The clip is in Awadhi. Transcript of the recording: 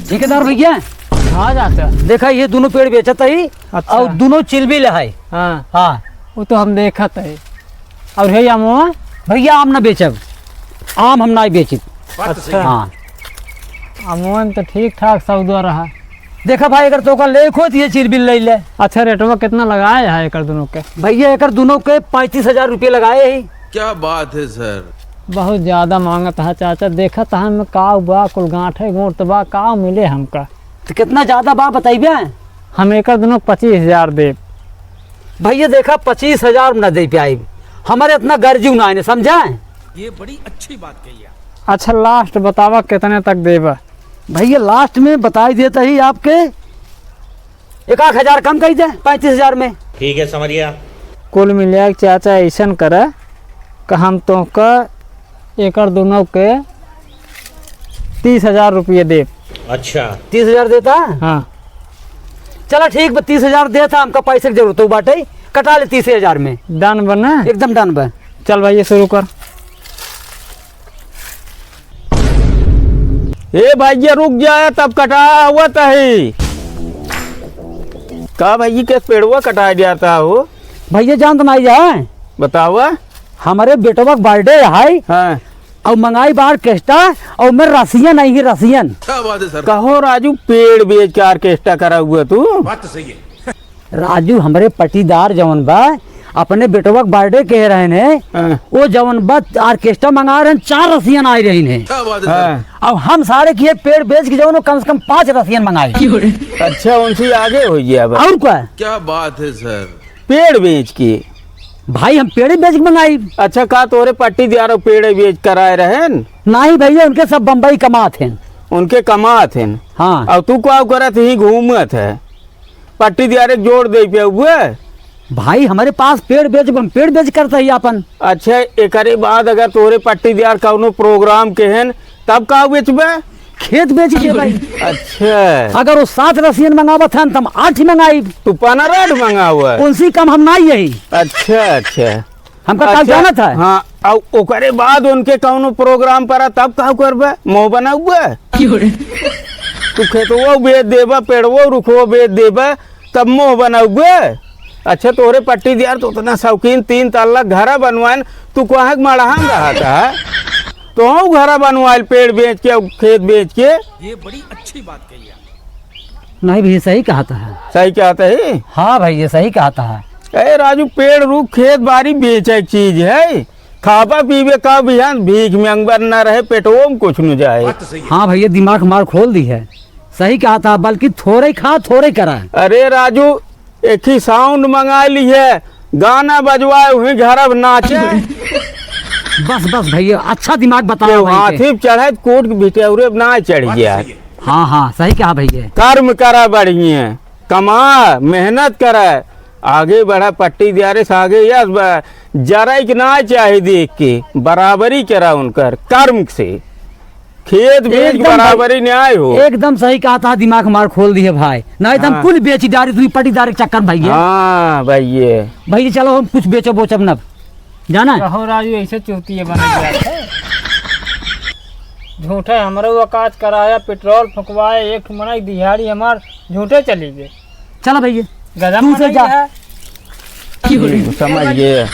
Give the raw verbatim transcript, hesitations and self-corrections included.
ठेकेदार भैया, हाँ चाचा। देखा, ये दुनो पेड़ बेचत ही अच्छा। और दुनो चिलबिल है। हाँ। हाँ। वो तो हम देखत है। और हे आमवा? भैया, आम ना बेचब, आम हम ना बेचिब। अच्छा। हाँ। आमवा में तो ठीक ठाक सौदा रहा। देखा भाई, अगर तोका लेक होत, ये चिलबिल ले ले। अच्छा, रेटवा कितना लगाए है एकर दुनो के? भैया, एकर दुनो के पैंतीस हजार रुपये लगाए है। क्या बात है सर। बहुत ज्यादा मांगत है चाचा, देखत है में का बा, कुल गांठे गोंट बा, का मिले हमका? तो कितना ज्यादा बा, बताइबे? हम एकर दुनो पच्चीस हजार देब। भैया देखा, पच्चीस हजार न दे पाइब, हमारे इतना गर्जू ना है, समझा? ये बड़ी अच्छी बात कही आप। अच्छा, लास्ट बतावा, कितने तक देबा? भैया, लास्ट में बताई देता ही आपके, एक आध हजार कम कर दे पैंतीस हजार में। ठीक है, समझ गया। कुल मिला के चाचा, ऐसन करा कि हम तोहका एकर दुनो के तीस हजार रुपये देब। अच्छा। तीस हजार देता? हाँ। चला ठीक बा, तीस हजार देता, हमका पैसे की जरूरत हो बाटे, कटा ले तीस हजार में। डन बा ना? एकदम डन बा। चल भाई, ये शुरू कर। ए भैया, रुक जा, तब कटा आवत है। का भैया, के पेड़वा कटाए जाता हो? भैया, जानत नहीं है। बतावा। हमरे बेटवा के birthday है। हाँ। और मंगाई बा orchestra, और में रसियन नहीं है, रसियन। क्या बात है सर? कहो राजू, पेड़ बेच के orchestra करा हुआ तू? बात तो सही है। राजू, हमरे पट्टीदार जवन बा, अपने बेटवा के birthday कहे रहन है, हाँ। वो जवन बा orchestra मंगा रहन, चार रसियन आए रहन है। क्या बात है सर? हाँ। अब हम सारे किए पेड़ बेच के जवन, कम से कम पाँच रसियन मंगाए। अच्छा, उनसे आगे हो गया बा। और क्या? क्या बात है सर? पेड़ बेच के? भाई, हम पेड़ ही बेच के मंगाई। अच्छा, का तोरे पट्टीदार पेड़ बेच कराए रहन? नहीं भैया, उनके सब बम्बई कमात हैं। उनके कमात हैं? हाँ। और तू का करत ही घूमत है? पट्टीदार एक जोड़ दे पे हुए। भाई, हमरे पास पेड़ बेच, हम पेड़ बेच करता ही आपन। अच्छा, एकरे बाद अगर तोरे पट्टीदार कौनो program के हन, तब का बेचबे? खेत बेच के भाई। अच्छा। अगर वो सात रसियन मंगावत हन, त हम आठ ही मंगाई। तू पनरह मंगावा। उनसे कम हम ना ही यही। अच्छा, अच्छा। हमका काल अच्छा, जानत है। हाँ, अउ ओकरे बाद उनके कौनो program परा, तब का करबे? मुँह बनाउबे? तू खेतवो बेच देबे, पेड़वो रुखवो बेच देबे, तब मुँह बनाउबे? अच्छा, तोहरे पट्टीदार तो उतना शौकीन, तीन तल्ला घरा बनवाएन, तू कहाँ के मड़हा में रहत है? तोहू घरा बनवाइल पेड़ बेच के अउ खेत बेच के। ये बड़ी अच्छी बात कही आप। नहीं भैया, सही कहत है। सही कहत है? हाँ भैया, सही कहत है। ए राजू, पेड़ रुख खेत बारी बेचे के चीज है, खाबा पीबे का बिहान भीख में अंगबर न रहे, पेटवो में कुछ न जाए। बात तो सही है। हाँ भैया, दिमाग हमार खोल दी है, सही कहत है, बल्कि थोड़े खा थोड़े करा। अरे राजू, एक ही sound मंगा ली है, गाना बजवाए हुए घर अब नाचे। बस, बस भैया, अच्छा दिमाग बताओ केहू भाई के। हाथी पे चढ़े तो कूट के भिटौरे पे ना चढ़ बात गया। सही है। हाँ, हाँ, सही कहा भैया। कर्म करा बढ़िया, कमा, मेहनत करा, आगे बढ़ा, पट्टीदारे से आगे यस बा, जरा के ना चाहे देख के, बराबरी करा उनकर कर्म से। खेत बेच एकदम बराबरी भाई, न्याय हो। एकदम सही कहत है, दिमाग हमार खोल दिए भाई, नहीं तो हम हाँ। कुल बेची डारी, तू पट्टीदार के चक्कर में भैया। हाँ भैया। भैया चलो हम कुछ बेचो बोचब न, जाना है? कहो राजू, ऐसे चूतिया बन गया है। झूठे हमरो औकात कराया, पेट्रोल फुकवाए, एक ठो मनई दिहाड़ी हमार झूठे चली गए। चलो भैया, गजब तू से मनई जा। है। समझ गए।